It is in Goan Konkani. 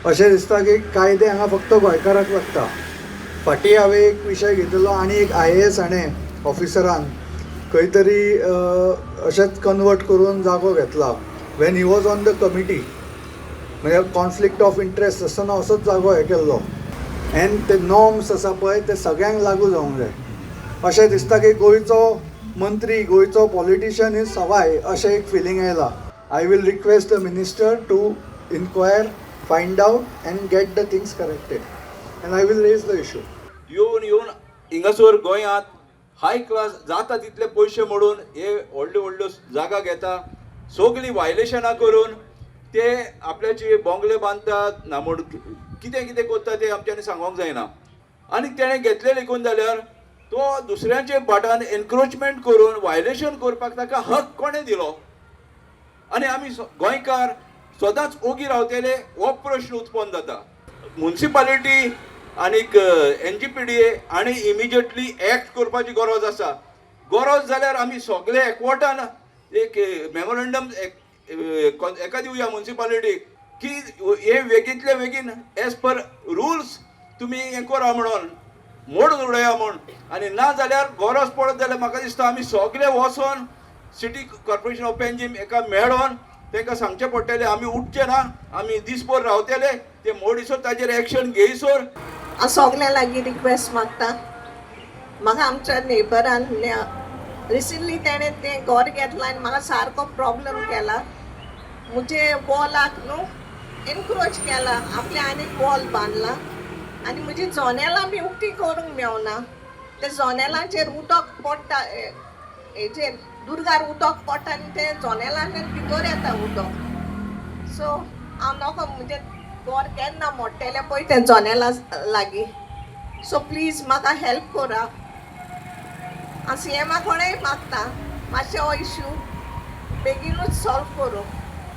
अशें दिसता की कायदे हांगा फक्त गोंयकाराक लागता. फाटीं हांवें एक विशय घेतिल्लो आनी एक आयएएस हाणें ऑफिसरान खंय तरी अशेंच कन्वर्ट करून जागो घेतला when he was on the committee. म्हणजे कॉन्फ्लिक्ट ऑफ इंट्रस्ट आसतना असोच जागो हें केल्लो. एंड ते नॉर्म्स आसा पळय, ते सगळ्यांक लागू जावंक जाय. अशें दिसता की गोंयचो मंत्री, गोंयचो पॉलिटिशियन is सवाय, अशें एक फिलींग आयलां. I will request the minister to inquire, find out and get the things corrected, and I will raise the issue. येवन येवन हिंगासर गोंयांत हाय क्लास जाता तितले पयशे मोडून हे व्हडल्यो व्हडल्यो जागा घेता. सगळीं वायलेशनां करून ते आपल्याचे बोंगले बांदतात ना म्हूण कितें कितें करता ते आमच्यांनी सांगोंक जायना. आनी तेणें घेतले लेगून जाल्यार तो दुसऱ्यांचे भाटान एनक्रोचमेंट करून वायलेशन करपाक ताका हक कोणें दिलो? आनी आमी गोंयकार सदांच ओगी रावतले, हो प्रश्न उत्पन्न जाता. मुन्सिपालिटी आनीक एनजीपीडीए आनी इमिजिएटली एक्ट करपाची गरज आसा. गरज जाल्यार आमी सगळे एकवटान एक मेमोरंडम एका दिवया मुन्सिपालिटीक की हे बेगींतले बेगीन एज पर रुल्स तुमी हें करा म्हणून, मोडून उडया म्हूण. आनी ना जाल्यार गरज पडत जाल्यार म्हाका दिसता आमी सगळे वचोन सिटी कॉर्पोरेशन ऑफ पेंजीम एका मेळोन तांकां सांगचें पडटलें, आमी उठचे ना, आमी दीसभर रावतले ते मोडीसर, ताजेर एक्शन घेयसर. हांव सगल्यां लागीं रिक्वेस्ट मागता. म्हाका आमच्या नेबरान रिसंटली तेणें तें घर घेतलां आनी म्हाका सारको प्रॉब्लम केला. म्हजे वॉलाक न्हू एनक्रोच केला, आपलें आनीक वॉल बांदला आनी म्हजी जनेलां बी उक्ती करूंक मेवना. ते जनेलांचेर उदक पडटा, हेजेर दुर्गार उदक पडटा आनी ते जनेलांतल्यान भितर येता उदक. सो हांव नको म्हणजे घर केन्ना मोडटेलें पळय तें जनेलां लागीं. सो प्लीज म्हाका हेल्प करा. हांव सीएमा कोणेय मागता, मातशें हो इशू बेगीनूच सॉल्व करूं.